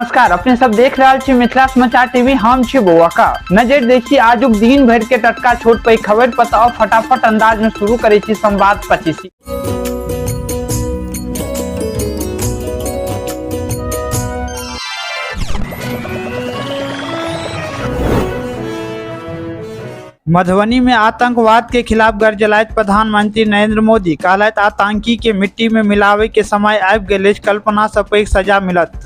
नमस्कार, अपने सब देख रहल छी मिथिला समाचार टीवी। हम छी बौआ का नजर देखी आजुक दिन भर के टटका छोट पैघ खबर पर। तो फटाफट अंदाज में शुरू करे छी संवाद 25। मधुबनी में आतंकवाद के खिलाफ गरजलाइत प्रधानमंत्री नरेंद्र मोदी, कहलथि आतंकी के मिट्टी में मिलावे के समय आबि गेल अछि, कल्पना सँ पैघ सजा मिलत।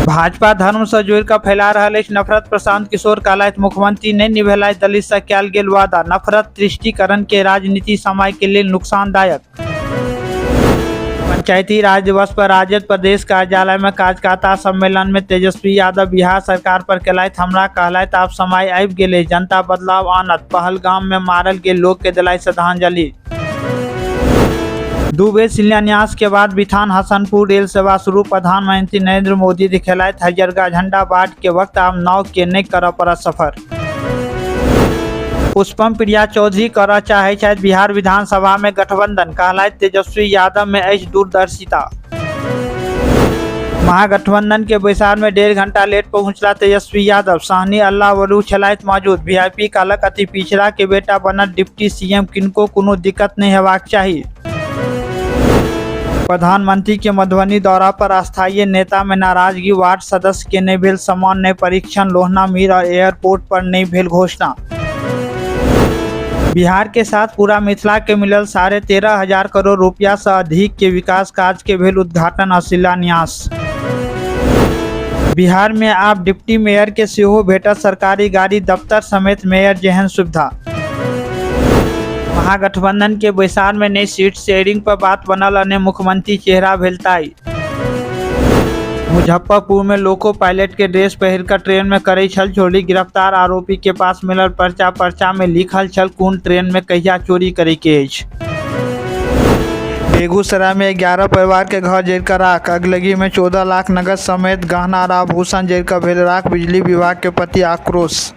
भाजपा धर्म सँ जोड़ि कऽ फैला रहल अछि नफरत, प्रशांत किशोर कहलथि मुख्यमंत्री नहि निभेलथि दलित सँ कयल गेल वादा, नफरत तुष्टिकरण के राजनीति समय के लेल नुकसानदायक। पंचायती राज दिवस पर राजद प्रदेश कार्यालय में कार्यकर्ता सम्मेलन में तेजस्वी यादव बिहार सरकार पर केलथि हमला, कहलथि आब समय आबि गेल अछि, जनता बदलाव आनत। पहलगाम में मारल गेल लोक के दिलथि श्रद्धांजलि। 2 बेर शिलान्यास के बाद बिथान हसनपुर रेल सेवा शुरू, प्रधानमंत्री नरेंद्र मोदी दिखेलथि हरियरका झंडा, बाढ़ के वक्त आब नाव के नहि करय पड़त सफर। पुष्पम प्रिया चौधरी करय चाहै छथि बिहार विधानसभा में गठबंधन, कहलथि तेजस्वी यादव में अछि दूरदर्शिता। महागठबंधन के बैसार में 1.5 घंटा लेट पहुंचला तेजस्वी यादव, सहनी अल्लाह छलथि मौजूद। वीआईपी कहलक अति पिछड़ा के बेटा बनत डिप्टी सीएम, किनको कोनो दिक्कत नहीं हेबाक चाही। प्रधानमंत्री के मधुबनी दौरा पर स्थानीय नेता में नाराजगी, वार्ड सदस्य के नहीं भेल सम्मान, नहीं परीक्षण, लोहना मीर और एयरपोर्ट पर नहीं भेल घोषणा। बिहार के साथ पूरा मिथिला के मिलल 13,500 करोड़ रुपया से अधिक के विकास कार्य के भेल उद्घाटन और शिलान्यास। बिहार में आब डिप्टी मेयर के सेहो भेटत सरकारी गाड़ी, दफ्तर समेत मेयर जेहन सुविधा। महागठबंधन के बैसार में नई सीट शेयरिंग पर बात बनल, अन्य मुख्यमंत्री चेहरा भेल तय। मुजफ्फरपुर में लोको पायलट के ड्रेस पहिरकर ट्रेन में करै छल चोरी, गिरफ्तार आरोपी के पास मिलल पर्चा, पर्चा में लिखल छल कोन ट्रेन में कहिया चोरी करे के अछि। बेगूसराय में 11 परिवार के घर जरिकर राख, अगलगी में 14 लाख नगद समेत गहना और आभूषण जरिकर भेल राख, बिजली विभाग के प्रति आक्रोश।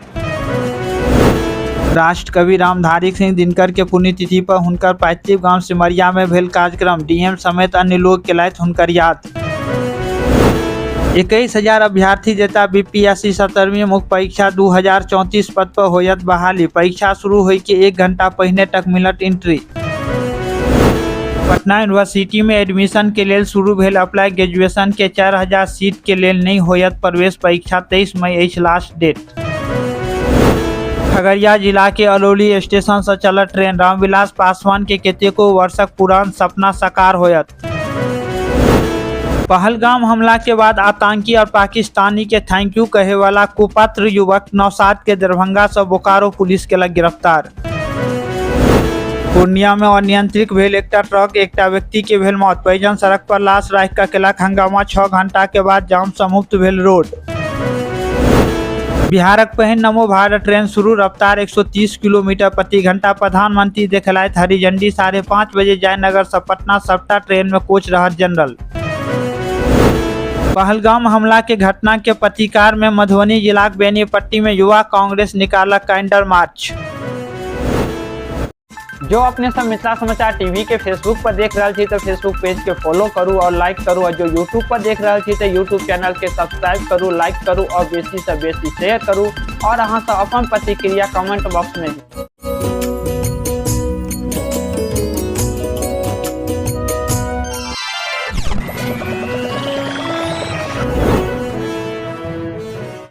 राष्ट्रकवि रामधारी सिंह दिनकर के पुण्यतिथि पर हुनकर पैतृक गांव सिमरिया में भेल कार्यक्रम, डीएम समेत अन्य लोग केलथि हुनकर याद। 21,000 अभ्यर्थी देता बीपीएससी 17वीं मुख्य परीक्षा 2034 पद पर होयत बहाली, परीक्षा शुरू होय के 1 घंटा पहिने तक मिलत एंट्री। पटना यूनिवर्सिटी में एडमिशन के लेल शुरू भेल अप्लाई, ग्रेजुएशन के 4000 सीट के लेल नहीं होयत प्रवेश परीक्षा, 23 मई अछि लास्ट डेट। खगड़िया जिला के अलौली स्टेशन से चलत ट्रेन, रामविलास पासवान के कतेको वर्षक पुरान सपना साकार होयत। पहलगाम हमला के बाद आतंकी और पाकिस्तानी के thank you कहे वाला कुपात्र युवक नौशाद के दरभंगा से बोकारो पुलिस केलक गिरफ्तार। पूर्णिया में अनियंत्रित भेल एकटा ट्रक, एकटा व्यक्ति के भेल मौत, परिजन सड़क पर लाश राखि कऽ केलक हंगामा, 6 घंटा के बाद जाम से मुक्त भेल रोड। बिहारक पहिल नमो भारत ट्रेन शुरू, रफ्तार 130 किलोमीटर प्रति घंटा, प्रधानमंत्री देखलथि हरी झंडी, 5:30 बजे जयनगर से पटना सबटा ट्रेन में कोच रहत जनरल। पहलगाम हमला के घटना के प्रतिकार में मधुबनी जिलाक बेनीपट्टी में युवा कांग्रेस निकालक कैंडल मार्च। जो अपने सब मिथिला समाचार टीवी के फेसबुक पर देख रहल छी तो फेसबुक पेज के फॉलो करू और लाइक करू, और जो यूट्यूब पर देख रहल छी तो यूट्यूब चैनल के सब्सक्राइब करू, लाइक करू और बेसी से बेसी शेयर करू, और अहाँ सब अपन प्रतिक्रिया कमेंट बॉक्स में दी।